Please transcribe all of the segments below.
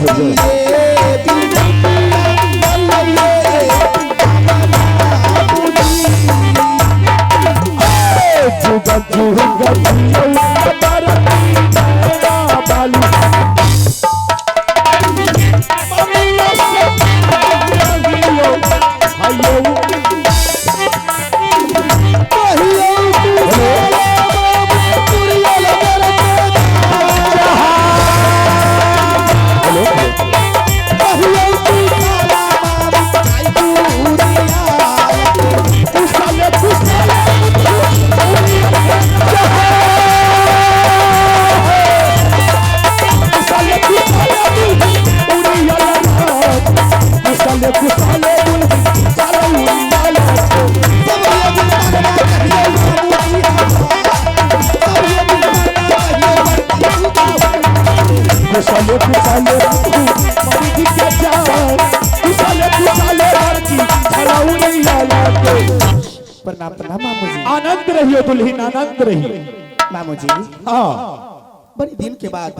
जय। जुग जुग जियो बरती नैना बाली। ममिया से रहियो, हयो। कुशल कुशल कुशल कुशल उड़ियल रात, कुशल कुशल चलो उड़ियल। कुशल कुशल मर्द के जान, कुशल कुशल लड़की चलो उड़ियल। प्रणाम प्रणाम मामू जी। आनंद रहियो दुल्हन, आनंद रहियो। मामू जी। हाँ। बड़ी दिन के बाद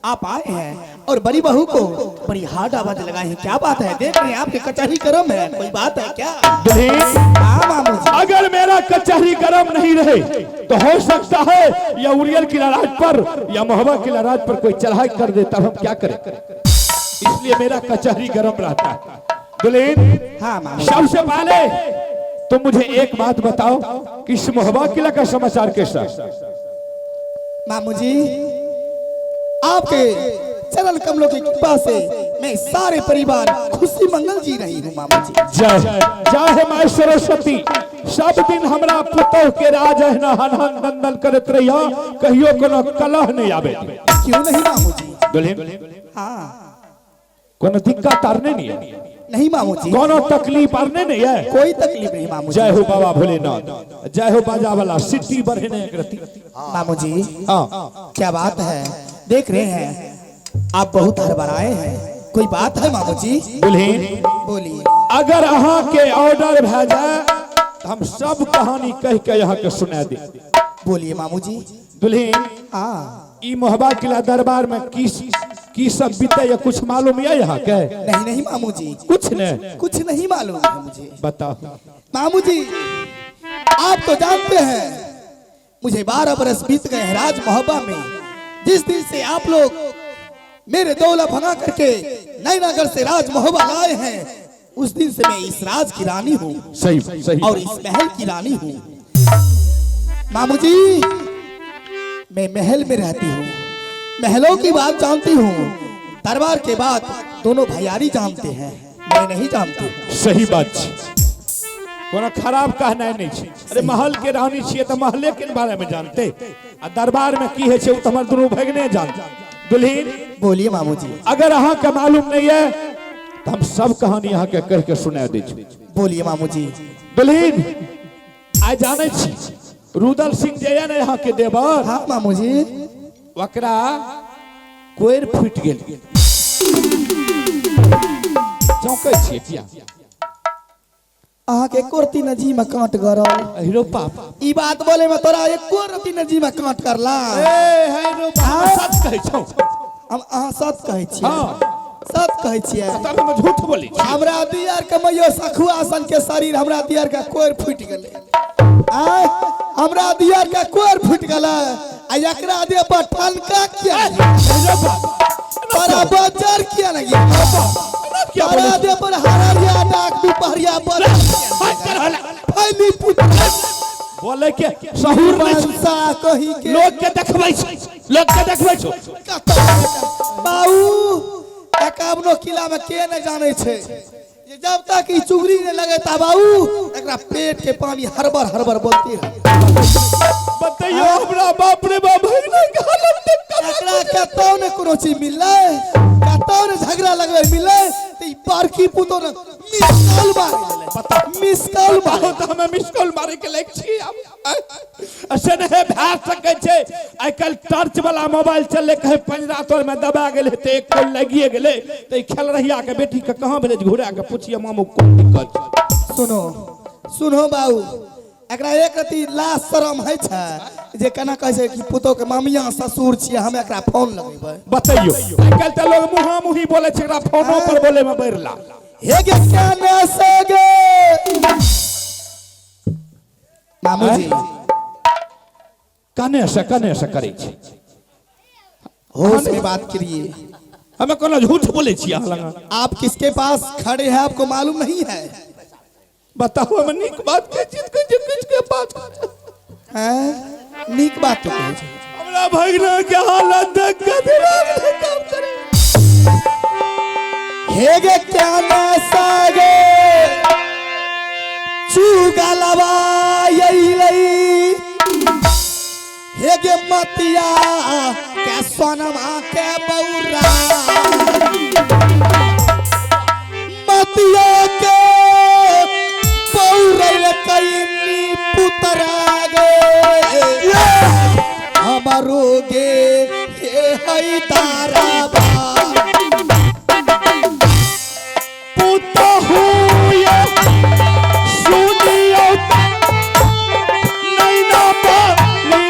आप आए हैं और बड़ी बहू को बड़ी हार्ड आवाज लगाए हैं, क्या बात है? देख रहे हैं आपके कचहरी गर्म है, कोई बात है क्या? दुल्हन। हाँ मामू जी। अगर मेरा कचहरी गर्म नहीं रहे तो हो सकता है या उरियल की लड़ाई पर या मोहब्बत की लड़ाई पर कोई चढ़ाई कर दे, तब हम क्या करें? इसलिए मेरा कचहरी गर्म रहता है दुल्हन। हाँ मामू जी। सबसे पहले तुम मुझे एक बात बताओ कि इस मोहब्बत किला का समाचार कैसा? मामू जी, आपके चरण कमलों की कृपा से मैं सारे परिवार खुशी मंगल जी रही हूँ मामू जी। जय जय हे my Saraswati, सब दिन हमरा पुतोह के राज एहना हनहन दंदन करत रहिया, कहियो कोनो कलह नहीं आवे। क्यों नहीं मामू जी। दुल्हन। हाँ। कोनो दिक्कत आर नहीं है? नहीं मामू जी। कोनो तकलीफ आर नहीं है? कोई तकलीफ नहीं मामू जी। जय हो बाबा भोलेनाथ, जय हो बाजा वाला सिटी बढ़ने एक रति। मामू जी। हाँ। क्या बात है, देख रहे हैं आप बहुत हड़बड़ाए हैं, कोई बात है मामू जी? दुल्हन। बोलिए। अगर अहाँ के ऑर्डर भए जाए तो हम सब कहानी कह के यहाँ के सुना दी। बोलिए मामू जी। दुल्हन। हाँ। ई मोहबा किला दरबार में की की सब बीते या कुछ मालूम है यहाँ के? नहीं नहीं मामू जी। कुछ नहीं? कुछ नहीं मालूम है मुझे। बताओ। मामू जी, आप तो जानते हैं मुझे 12 बरस बीत गए हैं राज मोहब्बा में। जिस दिन से आप लोग मेरे दौला भगा करके नैनागढ़ से राज मोहब्बा लाए हैं, उस दिन से मैं इस राज की रानी हूँ। सही सही। और इस महल की रानी हूँ मामू जी। मैं महल में रहती हूँ, महलों की बात जानती हूँ, दरबार के बाद दोनों भैयारी जानते हैं, मैं नहीं जानती हूँ। सही बात छै, कोनो खराब कहनाइ नहीं छै। अरे, महल के रानी छियै तऽ महले के बारे में जानते आ दरबार में की होइ छै ओ तऽ हमर दुनू भगने जानते। दुल्हन। बोलिए मामू जी। अगर अहाँ के मालूम नहीं है तो हम सब कहानी अहाँ के कह के सुना दै छी। बोलिए मामू जी। दुल्हन, आइ जानै छी रुदल सिंह जे यऽ ने यहाँ के देवर? हाँ मामू जी। ओकरा कोरि फूटि गेल। चौंकै छियै किया? अहाँ के एको रत्ती नजी में कांट गरल। अहिरो पाप। ई बात बोले में तोरा एको रत्ती नजी में कांट करला? ए हे रो बाप, सच कहै छौ। हम अहाँ सच कहै छियै? हाँ। सच कहै छियै? तब हम झूठ बोली छी? हमरा दियर के मैयो सखुआ सन के शरीर, हमरा दियर के कोर फूटि गेलै। आय, हमरा दियर के कोर फूटि गेलै आ एकरा देह पर ठनका किया? अहिरो बाप। तोरा बजर किया लगी? किया तोरा बोलै? देह पर हररिया डाक दुपहरिया पर फैली पुत्र। बोले के सहूर नहीं छै। मनसा कही के। लोग के देखबै छै, लोग के देखबै छौ। बाऊ, एकावनो किला में के नहीं जाने छै जे जब तक ई चुगरी नहीं लगेता बाऊ, एकरा पेट के पानी हरबर हरबर बोलती रहे। बतैयो हमरा, बाप रे बाप, भगना के हालत देख के। एकरा कतौ ने कोनो चीज मिललै, कतौ ने झगड़ा लगबै मिललै त ई बड़की पुतो ने मिस कॉल मारे। पता। मिस कॉल मारे। बहुत हमें मिस कॉल मारे के लायक छी आब। ऐसे नहीं भए सकै छै। आइ काल्हि टर्च वाला मोबाइल चलले, कहीं पंजरा तोर में दबा गेलै तऽ एक कॉल लगिए गेलै। तऽ ई खेलरहिया के बेटी के कहाँ भेलै जे घुरा के पुछिए मामू, कोन दिक्कत छै? सुनो सुनो बाऊ, एकरा एक रति लाज शरम होइ छै जे केना कहै छै कि पुतोह के मामिया ससुर छियै, हम एकरा फोन लगेबै। बतैयो, आइ काल्हि तऽ लोग मुहा मुही बोले छै, एकरा फोनो पर बोले में बैरला। हे गे केने से गे मामूजी। कने से कने से करै छै। होश में बात करिए। हमे कोनो झूठ बोले छियै अहाँ लग? आप किसके पास खड़े हैं, आपको मालूम नहीं है। बताओ, हमे नीक बात कहै छी तऽ कहै छै किसके पास? हैं, नीक बात तो कहै छै। हमरा भगना के हालत देख के दिमाग नहीं काम करे। हे गे केने से गे चुगलवा अइलै, हे गे मतिया के सोनमा के बौरा, मतिया के बौरैल कैनी पुतरा गे हमरो गे हे हई ताराबा। पुतहु ये सुनियो नैना पाली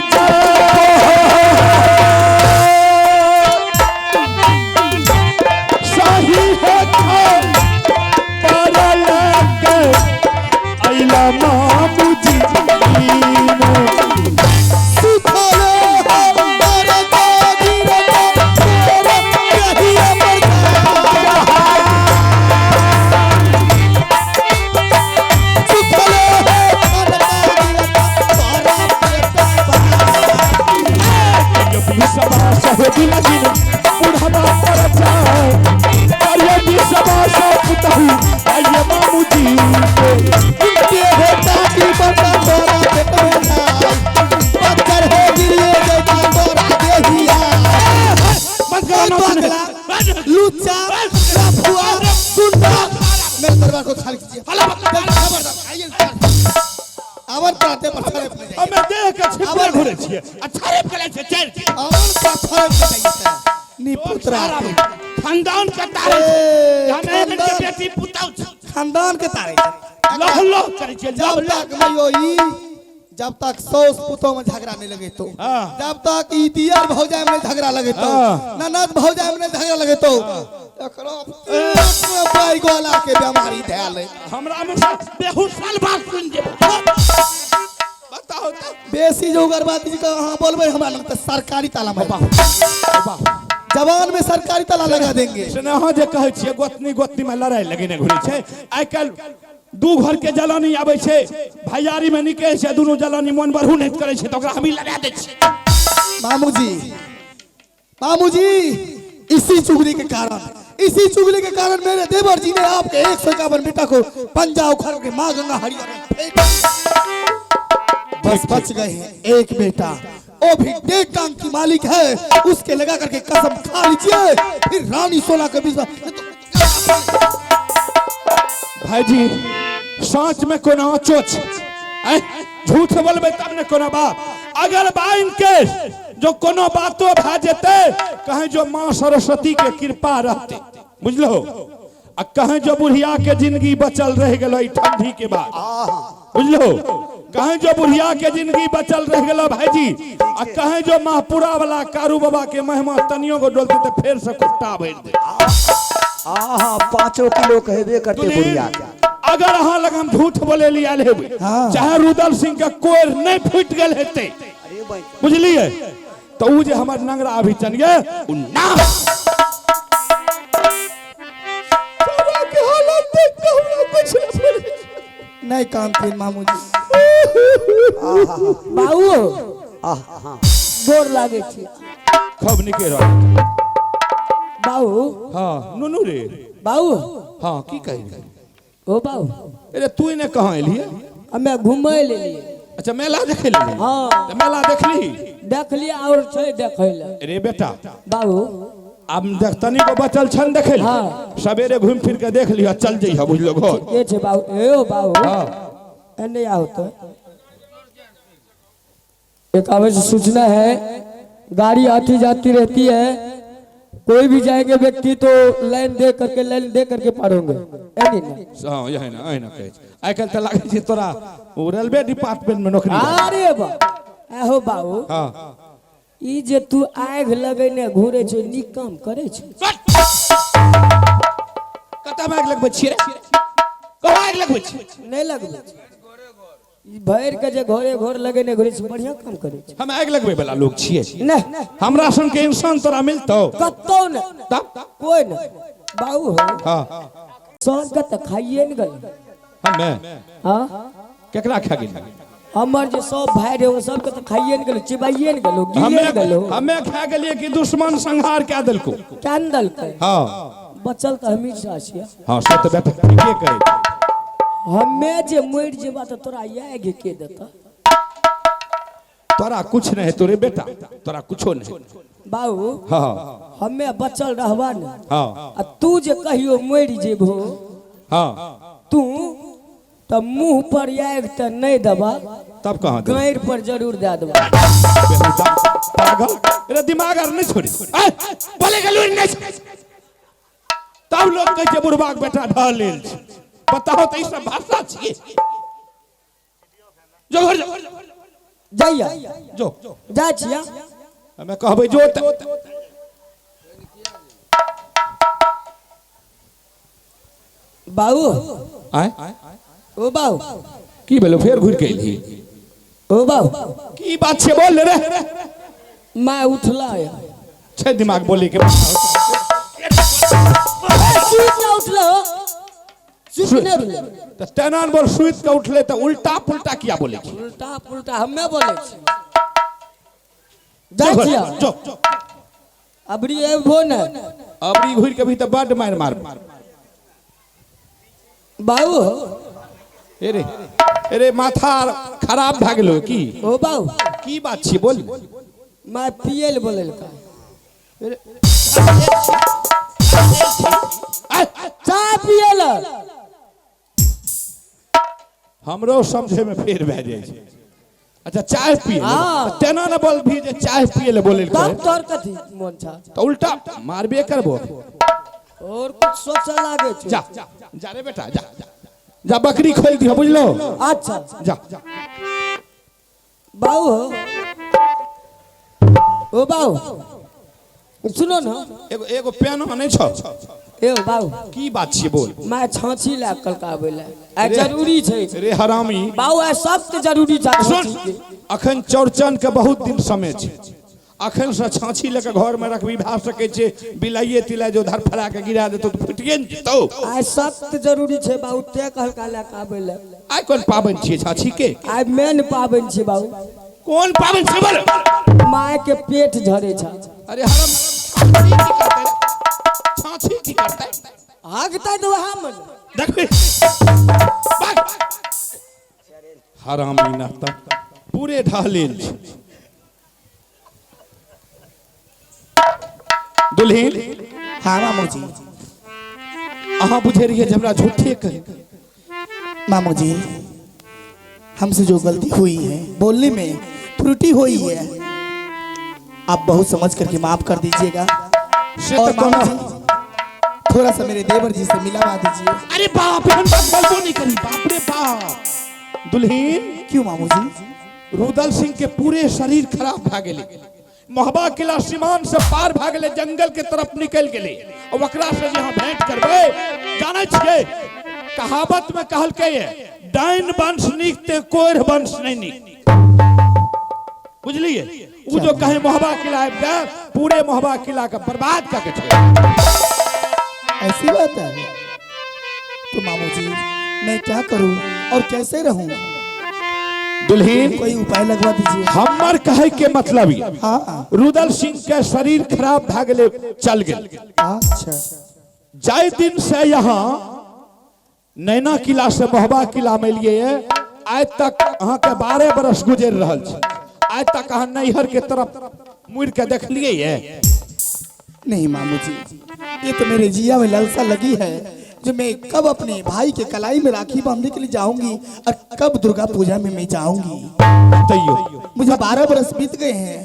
सही है पर लग अइला मामूजी। सुखलो हमर गिरत तोरा कहिया मर सुखलो हमर गिरत तोरा पेटवा। बुढ़वा पर जाए अरे विश्वास पुतहु आइए मामूजी। उनके होता की बता तोरा पेटवा पत्थर हो गिरिए जैता तोरा देहिया। बंद करो ना। पगला लुच्चा लफुआ गुंडा, मेरे दरबार को खाली कीजिए। खबरदार आइए, our प्राते पर छड़े पे जाइए। हमे देह के छिपले घुरे छियै आ छड़े पे छै चल। अवन पर छड़े पे जाइए नी पुत्रा। खानदान के तारे ए, हमे एहन के खानदान- बेटी पुतहु छै। खानदान के तारे छै। लह लह करै छियै। जब तक मयो ई जब तक सौस पुतोह में झगड़ा नहीं लगे तो, जब तक ई दियर भौजाई में झगड़ा लगे तो, ननद भौजाई में झगड़ा लगे तो, एकरो पेट में बैगोला के बीमारी धैल है। हमरा में से बेहुसल बात सुन जेबो, बताओ तो। बेसी जो उग्रवादी जी का अहाँ बोलबै हमरा लग तऽ सरकारी ताला में जवान में सरकारी ताला लगा देंगे। से अहाँ जे कहै छियै गोतनी गोतनी में लड़ाई लगेने घुरै छै, आइ काल्हि दू घर के जलानी आबै छै, भैयारी में निकलै छै, दुनू जलानी मन बढ़ू नहि करै छै तऽ ओकरा हमही लड़ा दै छियै। मामूजी, मामूजी, इसी चुगली के कारण, इसी चुगली के कारण मेरे देवर जी ने आपके 151 बेटा को पंजा उखाड़ के माँ गंगा हरिया में फेंक दिया। बस बच गए हैं एक बेटा, वो भी डेढ़ टांग की मालिक है, उसके लगा करके कसम खा लीजिए फिर रानी सोलह के बीच में भाईजी, साँच में कोनो चोच ऐं? झूठ बोलबै तब ने कोनो बात। अगर बाइन के जो कोनो बातो भए जेतै, कहें जो माँ सरस्वती के कृपा रहते, बुझलो, आ कहें जो बुढ़िया के जिंदगी बचल रह गेलो ई ठंडी के बाद, बुझलो, कहें जो बुढ़िया के जिंदगी बचल रह गेलो भाईजी, आ कहें जो महपुरा वाला कारू बाबा के महिमा तनियो को डोलते तऽ फेर से खुट्टा भरि दे। आहा, 5 किलो कहबे करते बुढ़िया के। अगर अहाँ लग हम झूठ बोले लिए आयल हेबै, चाहे रुदल सिंह के कोर नहीं फूटि गेल हेतै, अरे भाई, बुझलियै, तऽ उ जे हमर नंगरा अभी चल गे उ ना सारा के हालत देख के हमरा कुछ नहीं बोले। नहीं कानतीन मामूजी। बाबू। आहा, हाँ। गोर लागे छी। खूब निके रह। बाबू। हाँ नुनू रे। बाबू। हाँ, की कही? ओ बाबू। अरे तू इने कहाँ एलियै? हमे घूमै ले लिए। अच्छा, मेला देखे ले? हाँ। तऽ मेला देखली? देखलियै और छै देखै लए। अरे बेटा। बाबू। आब देख, तनिको बचल छन देखै लए। हाँ। सवेरे घूमि फिर के देख लिह, चल जइह, बुझलो, घर। के छै बाबू? ए ओ बाबू। हाँ। एने आओ तो। एक अवश्य सूचना है, गाड़ी आती जाती रहती है, कोई भी जाएंगे व्यक्ति तो लाइन दे करके, लाइन दे करके पार होंगे। एनी ने। हँ, एहिना एहिना कहै छै। आइ काल्हि तऽ लागै छै तोरा ओ रेलवे डिपार्टमेंट मे नौकरी भए अरे बा, एहो बाबू। हँ। ई जे तू आगि लगेने घूरे छौ, नीक काम करे छौ? कतऽ आगि लगबै छियै रे? कहाँ आगि लगबै छियै? नहि लगबै छौ। ई भरि के जे घरे घर लगेने घुरे छै, बढ़िया काम करे छै। हम आगि लगबै वाला लोग छियै? नहि। हमरा सन के इंसान तोरा मिलतौ? कतौ नहि। तब? कोई नहि बाबू हो। हँ। सबके तऽ खाइए ने गेल। हमे? हाँ। केकरा खा गेली? हमर जे सब भाई रहे, ओ सबके तऽ खाइए ने गेलो, चिबाइए ने गेलो, गिले हमे ने गेलो। हमे खा गेलियै कि दुश्मन संहार कए देलको? केन देलकै? हँ। बचल तऽ हमही टा छियै। हँ, से तऽ बेटा ठीके कहै। हमे जे मरि जेबा तऽ तोरा आगि के देता? तोरा कुछ नहीं हेतौ रे बेटा, तोरा कुछो नहीं। बाबू। हँ। हमे बचल रहबा ने। हँ। आ तू जे कहियो मरि जेबहो, तू तऽ मुंह पर आगि तऽ नहि देबा। तब कहाँ देबै? गैर पर जरूर दए देबा। बेहुदा, पागल रे, दिमाग आर नहीं छोड़ी। आय, बोले गेलू नहीं छोड़ी। तब लोग कहै छै बुढ़बाक बेटा ढह लेल छै। बताओ तऽ ई सब भाषा छियै? जो घर जो। जाइया। जो। जा छिया। हमे कहबै जो तऽ बाबू। आय। ओ बाबू। की भेलो? फेर घुरि के एलही? ओ बाबू। की बात छै? बोल रे। मैं उठला या। छै दिमाग बोली के? सुति ना उठला हो, सुति नहि उठले। तऽ तेना ने बोल, सुति के उठले तऽ उल्टा पुल्टा किया बोले छी? उल्टा पुल्टा हमे बोले छी? जाइ छिया। जो। अबरी एबो ने। अबरी घुरि के भी तऽ बड मारि मार। बाबू। अरे अरे, माथा खराब भए गेलो की? ओ बाबू। की बात छी? बोल। मैं पिए ले बोलेलका। आय, चाय पिए ले। हमरो समझे में फेर भए जाइ छै। अच्छा, चाय पिए? हाँ। तेना ने बोल भी जे चाय पिए ले बोले। तब तोर कथी मोन छा? तऽ उल्टा मारबे करबो। और कुछ सोचे लागे छौ। जा जा रे बेटा, जा जा, बकरी खोल दिह, बुझलो? अच्छा। जा। बाबू हो, ओ बाबू, सुनो ना। एगो एगो पेन नहि छौ? ए बाबू। की बात छियै? बोल। मैं छाँछी लए कलका आबै लए, आइ जरूरी छै। रे हरामी। बाबू, आइ सख्त जरूरी छै। सुन। छाँछी के। अखन चौरचन के बहुत दिन समय छै। अखन से छाँछी लऽ के घर में रखबी, भए सकै छै बिलाइए तिलाइ जो धरफड़ा के गिरा देतौ तऽ फुटिए ने जेतौ। आइ सख्त जरूरी छै बाबू, ते कहलका लए के आबै लए। आइ कोन पाबनि छियै छाँछी के? आइ मेन पाबनि छै बाबू। कोन पाबनि छै? बोल। माय के पेट झरे छै। अरे हराम, छाँछी की करतै रे? छाँछी की करतै? हगतै तऽ वएह मे ने। देखबी, भाग। हरामी नहता पूरे ढहलेल छै। दुल्हीन। हाँ मामू जी। अहाँ बुझे रहियै जे हमरा झूठे कहे। मामू जी, हमसे जो गलती हुई है, बोलने में त्रुटि हुई है, आप बहुत समझ करके माफ कर दीजिएगा। से और तऽ मामू कोनो जी, थोड़ा सा मेरे देवर जी से मिलवा दीजिए। अरे बाप, एहन बात बोलबो नहीं करी। बाप रे बाप, दुल्हीन। क्यों मामू जी? रुदल सिंह के पूरे शरीर खराब भए गेलै। मोहबा किला सीमान से पार भए गेलै, जंगल के तरफ निकल गेलै। और ओकरा से जे अहाँ भेंट करबै, जानै छियै, कहावत में कहलकै डाइन वंश नीक ते कोढ़ वंश नहीं नीक, बुझलिए? उ जो कहे मोहबा किला आबि जाए, पूरे मोहबा किला के बर्बाद कऽ के छोड़ि। ऐसी बात है तो मामू जी, मैं क्या करूं और कैसे रहूं? दुल्हीन। कोई उपाय लगवा दीजिए। हमर कहे के मतलब ये, हाँ। रुदल सिंह के शरीर खराब भए गेलै, चल गेल। अच्छा। जाय दिन से यहाँ नैना किला से मोहबा किला में लिए, आइ तक अहाँके 12 बरस गुजरि रहल छै, आइ तक अहाँ नैहर के तरफ मुड़ के देखलिए ये? नहीं मामू जी, ये तो मेरे जिया में ललसा लगी है जो मैं कब अपने भाई के कलाई में राखी बांधने के लिए जाऊंगी और कब दुर्गा पूजा में मैं जाऊंगी। तैयो मुझे 12 बरस बीत गए हैं,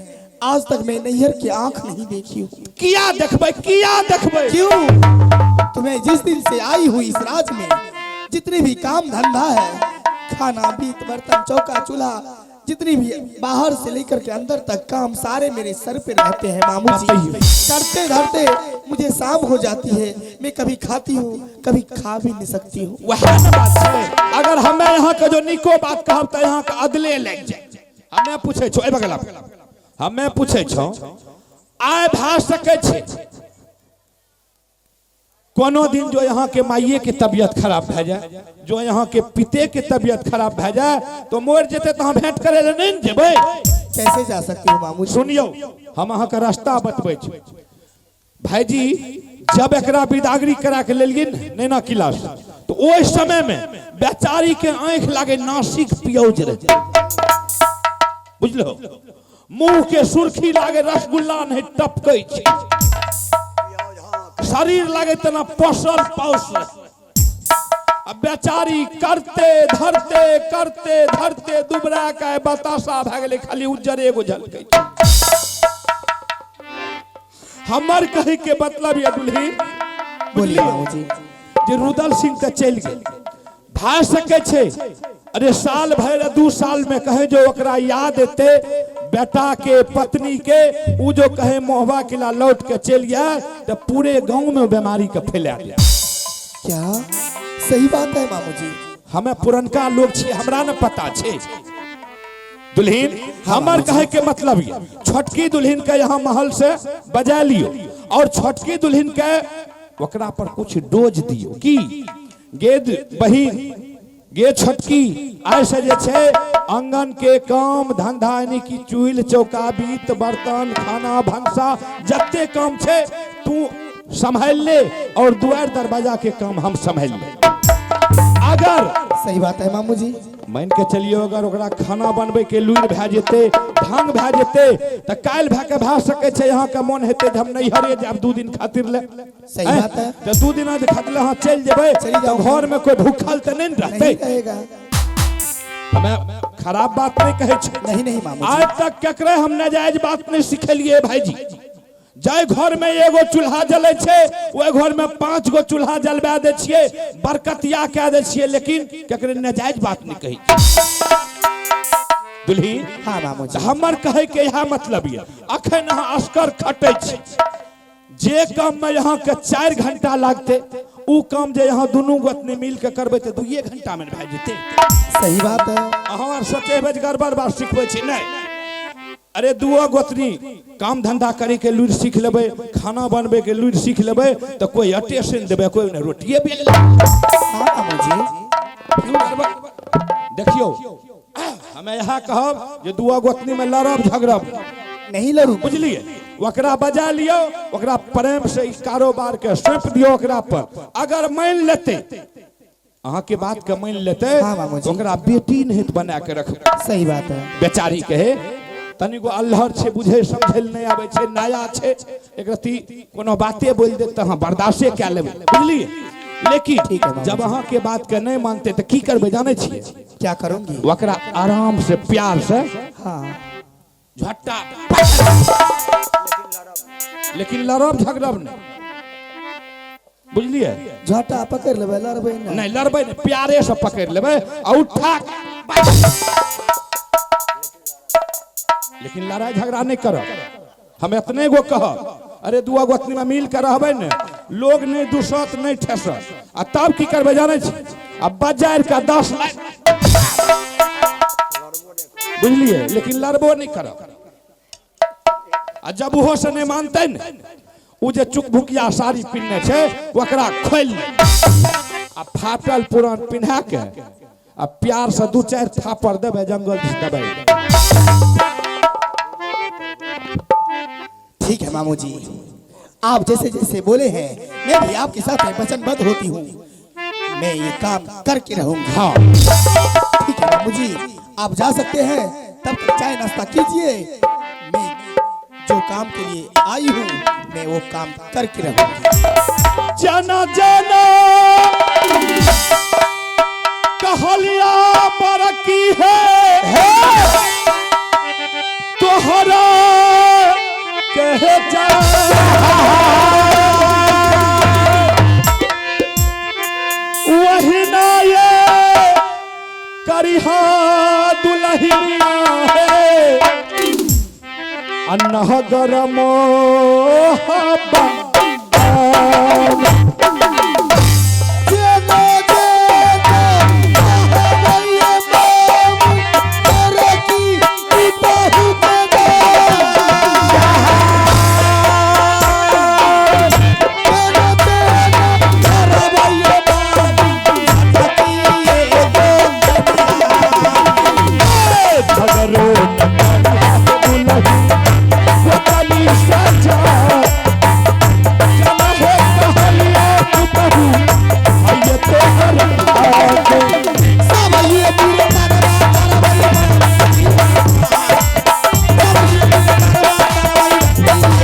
आज तक मैं नैहर की आंख नहीं देखी हूँ। किया देखबै, किया देखबै? क्यों? तुम्हें जिस दिन से आई हुई इस राज में जितने भी काम धंधा है, खाना बीत बर्तन चौका चूल्हा, जितनी भी बाहर से लेकर के अंदर तक काम सारे मेरे सर पे रहते हैं मामू जी। करते धरते मुझे शाम हो जाती है, मैं कभी खाती हूँ कभी खा भी नहीं सकती हूँ। वएह ने बात छै। अगर हमें यहाँ के जो निको बात कहब तऽ यहाँ के अदले लागि जाए। हमें पूछे छौ, एहि बगल हमें पूछे छौ, आय भए सकै छै कोनो दिन जो यहाँ के माइये के तबियत खराब भए जाए, जो यहाँ के पिते के तबियत खराब भए जाए, तो मरि जेतै तऽ अहाँ भेंट करै लए नहि ने जेबै? कैसे जा सकती हूँ मामू जी? सुनियौ, हम अहाँके रास्ता बतबै छी। भाईजी जब एकरा बिदागरी करा के लेलियै ने नैना किला से, तो ओहि समय में बेचारी के आँखि लागे नासिक पियौज रहे, बुझलो, मुंह के सुर्खी लागे रसगुल्ला नहीं टपकै छै, शरीर लागे तेना पसल पाउस रहे। आ बेचारी करते धरते करते धरते दुबरा के बतासा भए गेलै, खाली उज्जर एगो झलकै छै। हमर कहे के मतलब यह दुल्ही, बोलिए मामू जी। जे रुदल सिंह के चलि गेल, भए सकै छै अरे साल भरि 2 साल में कहे जो ओकरा याद एते बेटा के पत्नी के, उ जो कहे मोहबा किला लौट के चलि जाए तो पूरे गांव में बीमारी के फैला दिया। क्या सही बात है मामू जी? हमें पुरनका लोग छी, हमरा न पता छे दुल्हीन। हमर कहे के मतलब ये छोटकी दुल्हीन के यहाँ महल से बजा लियो और छोटकी दुल्हीन के ओकरा पर कुछ डोज दियो की गेद बहिन गे छोटकी आइ से जे छै आंगन के काम धंधा यानी कि चूल्ह चौका बीत बर्तन खाना भनसा जते काम छै तू संभाल ले और दुआर दरवाजा के काम हम संभाल ले। अगर सही बात है मामू जी। मान के चलियो अगर ओकरा खाना बनबै के लुरि भए जेतै, ढंग भए जेतै, तऽ काल्हि भए के भए सकै छै यहाँ के मन हेतै जे हम नैहरे जायब 2 दिन खातिर ले। सही बात है। तऽ 2 दिना जे खातिर अहाँ चलि जेबै चलि जाउ। तऽ घर में कोई भूखल तऽ नहि ने रहतै। नहीं रहेगा। हमें खराब बात नहीं कहै छै। नहीं नहीं मामू जी। आज तक केकरे हम नाजायज बात नहीं सिखेलिए भाईजी। जाय घर में एगो चूल्हा जलै छै ओहि घर में 5 गो चूल्हा जलवा दै छियै, बरकतिया कए दै छियै, लेकिन केकरे नाजायज बात नहीं कहै छियै। दुल्ही हाँ मामू जी। हमर कहै के इएह मतलब ये अखन अहाँ असगर खटै छी, जे काम में यहाँ के 4 घंटा लागते उ काम जे यहाँ दुनू गोतनी मिल के करबै तऽ 2 घंटा में भए जेतै। सही बात है। अहाँ आर सोचेबै जे गड़बड़ बात सिखबै छी, नहीं। अरे दुओ गोतनी काम धंधा करे के लुरि सीख लेबै, खाना बनबै के लुरि सीख लेबै, तऽ कोई अटे सन देबै, कोई ने रोटिए बेल लेबै। हाँ मामू जी। देखियौ हमें यहाँ कहब जे दुओ गोतनी में लड़ब झगड़ब नहीं लड़ू, बुझलिए। ओकरा बजा लियो, ओकरा प्रेम से ई कारोबार के सौंप दियो ओकरा पर। अगर मान लेते अहाँ के बात के मान लेते, हाँ मामू जी। ओकरा बेटी नहीं बना के रखबै। सही बात है। बेचारी के हे तनिगो अल्हर छै, बुझे समझे नहीं आबै छै, नया छै, एक रत्ती कोनो बाते बोल देत तऽ अहाँ बर्दाश्ते कए लेबै, बुझलिए। लेकिन ठीक है मामू जब जी। अहाँ के बात के नहीं मानते तऽ की करबै जानै छियै? क्या करूंगी? ओकरा आराम से प्यार से हाँ झट्टा, लेकिन लड़ब झगड़ब नहीं, बुझलिए। झट्टा पकड़ लेबै, लड़बै नहीं। नहीं लड़बै नहीं, प्यारे से पकड़ लेबै आ उठा, लेकिन लड़ाई झगड़ा नहीं करब। हम एतने गो कहब, अरे दुआ गोतनी में मिल के रहबै ने, लोग नहीं दुसत नहीं ठेसत। आ तब की करबै जानै छी? आ बाजार का 10 लाख, बुझलिए, लेकिन लड़बो नहीं करब। आ जब ओहो से नहीं मानते ने, उ जे चुकभुकिया साड़ी पिन्हने छै ओकरा खोलि ले आ फाटल पुरान पिन्हा के आ प्यार से 2-4 थापड़ देबै, जंगल दिस दबाइ देबै। ठीक है मामू जी, आप जैसे जैसे बोले हैं मैं भी आपके साथ में वचनबद्ध होती हूँ, मैं ये काम करके रहूंगी। हाँ ठीक है मामू जी, आप जा सकते हैं, तब तक चाय नाश्ता कीजिए। मैं जो काम के लिए आई हूँ मैं वो काम करके रहूंगी। जाना जाना कहलिया पर की है तोहरा जा। वही ना ये करिहा दुल्हनिया है अनहगर मोहब्बत। झगरो दुल्हन गोतनी सजा जमा है कहलिया पुतहु आइए तोहर आगे।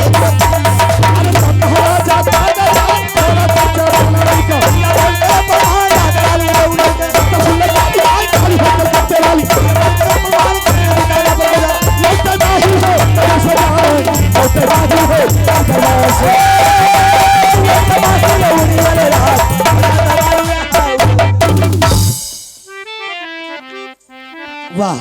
अरे तोहरा जाता जा तोरा चाचा बोला लड़का लौटे नाही हो तेरा सजा लौटे नाही हो तेरा सजा।